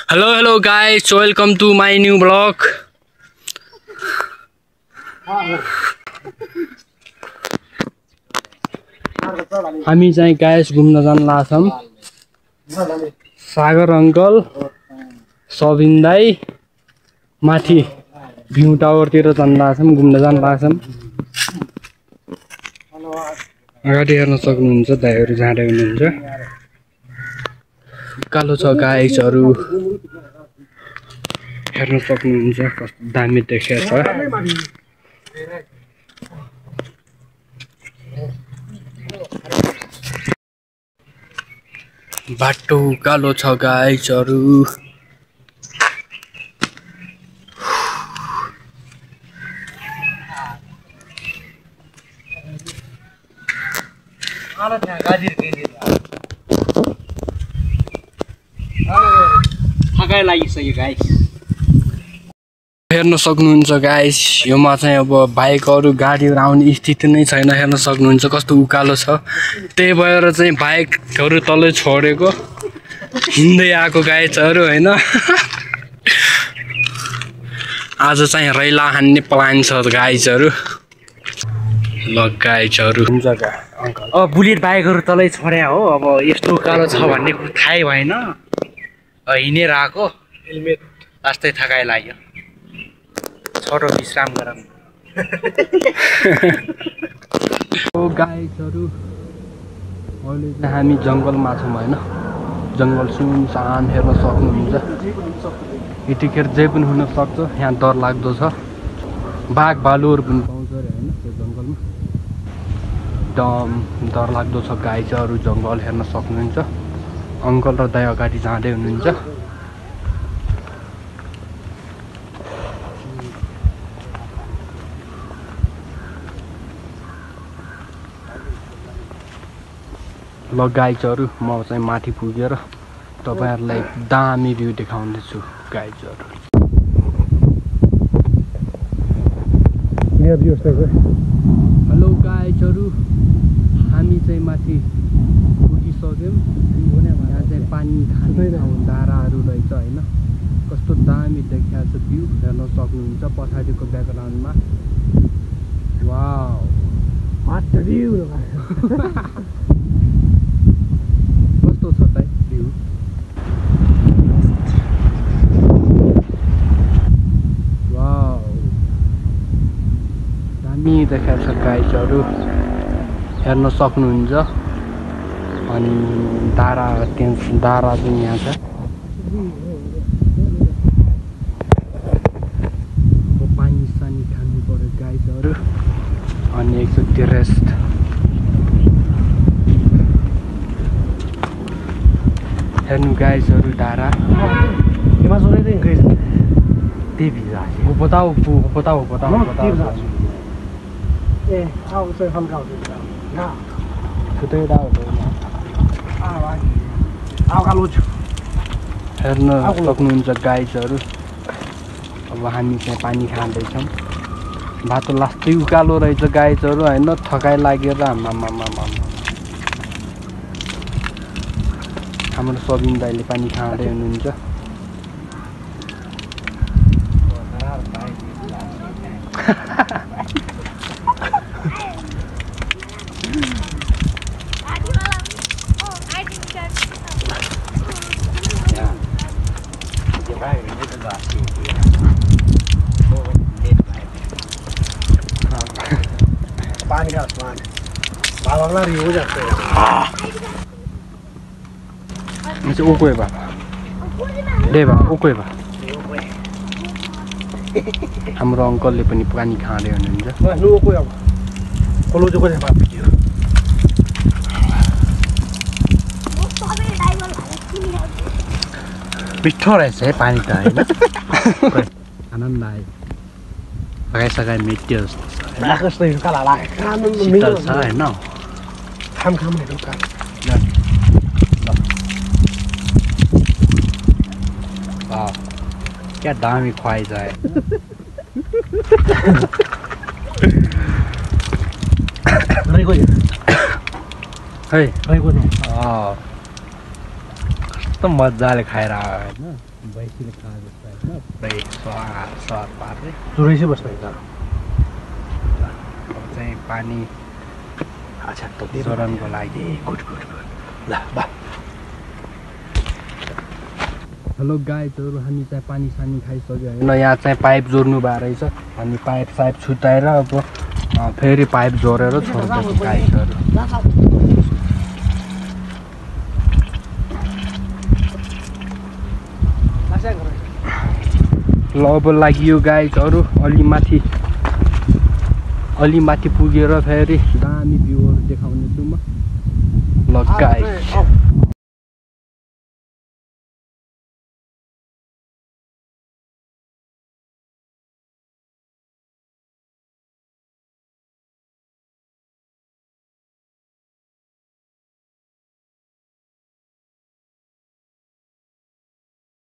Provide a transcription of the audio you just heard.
Hello guys, welcome to my new vlog. हामी चाहिँ guys घुम्न जान लाग्छौं। सागर अंकल, सबिन दाई माथि भ्यू टावर तिर जान लाग्छौं, घुम्न जान लाग्छौं। अगाडि हेर्न सक्नुहुन्छ दाइहरु जाँदै हुनुहुन्छ। कालो छ गाइसहरु हेर्न सक्नुहुन्छ, कस्तो दामी देखिया छ। बाटो कालो छ गाइसहरु। थकाइ लागिसक्यो गाइस। हेर्न सक्नुहुन्छ गाइस, योमा चाहिँ अब बाइकहरु गाडीहरु आउने स्थिति नै छैन। हेर्न सक्नुहुन्छ कस्तो उकालो छ। त्यही भएर चाहिँ बाइकहरु तलै छोडेको हिँड्दै आको गाइसहरु हैन। आज चाहिँ रैला हान्ने प्लान छ गाइसहरु। ल गाइसहरु हुन्छ गा अंकल। अब बुलेट बाइकहरु तलै छोड्या हो। अब यस्तो उकालो छ भन्ने थाहै भएन। हिँडेर आको हेलमेट अस्ति थकाइ लाग्यो। छोटो विश्राम गरौँ। ओ गाइसहरु, अहिले चाहिँ हामी जंगलमा छौं हैन। जंगल सुनसान हेर्न सक्नुहुन्छ। यतिखेर जे पनि हुन सक्छ। यहाँ डर लाग्दो छ। बाघ भालुहरु पनि पाउँछ रे हैन त्यो जंगलमा। एकदम डर लाग्दो छ गाइसहरु। जंगल हेर्न सक्नुहुन्छ। अंकल र दाइ अगाडि जाँदै हुनुहुन्छ। ल गाइसहरु, म चाहिँ माथि पुगेर तपाईहरुलाई दामी भ्यू देखाउने छु गाइसहरु। हेलो गाइसहरु, हामी चाहिँ माथि पुगिसक्यौं। यहाँ चाहिँ पानी खाने ठाउँ धाराहरु रहेछ हैन। कस्तो दामी देखिया छ भ्यू हेर्न सक्नुहुन्छ पछाडिको ब्याकग्राउन्डमा। वाउ, मस्त भ्यू। कस्तो छ त भ्यू। वाउ, दामी देखिया छ गाइसहरु हेर्न सक्नुहुन्छ। अनि दारा चाहिँ यहाँ छ। पानी सानी खानु पर्यो गाइसहरु। अनि एकचोटि रेस्ट। हेर्नु गाइसहरु धारा। हेर्न सक्नुहुन्छ गाइसहरु। अब हामी चाहिँ पानी खाँदैछौँ। बाटो लास्टै उकालो रहेछ गाइसहरु हैन। थकाइ लागेर हाम्रो सबिन दाइले पानी खाँदै हुनुहुन्छ। पानी का आसमान बाबा रियो हो जाते हैं। अच्छा ओको बा देवा ओको बा। हाम्रो अंकलले पनि पानी खाँदै हुनुहुन्छ। नु ओको अब कोलो जो को है बाप जी। मिठो रहेछ है पानी त हैन। आनन्द आयो। सगाइ मिट्यो जस्तो छ। कस्तै काला लाग्यो। शीतल छ हैन। खाम हेर्नु का। वाह, क्या दामी ख्वाइस है। रहेको है रहेको नि। कस्तो मजाले खाएर आयो होइन भैँसीले खाए जस्तो होइन पुरै स्वाद पार्दै चुरैसी बस्नु त अब चाहिँ पानी अच्छा त चरनको लागि गुड ल बा हेलो गाइजहरू हामी चाहिँ पानी सानी खाइसक्यो होइन यहाँ चाहिँ पाइप जोड्नु भएको रहेछ अनि पाइप साइप छुट्याएर अब फेरि पाइप जोडेर छोड्दैछ गाइजहरू ल अब लागि गाइजहरू अलि माथि पुगेर फेरि दामी भ्यूहरू देखाउने छु म ल गाइज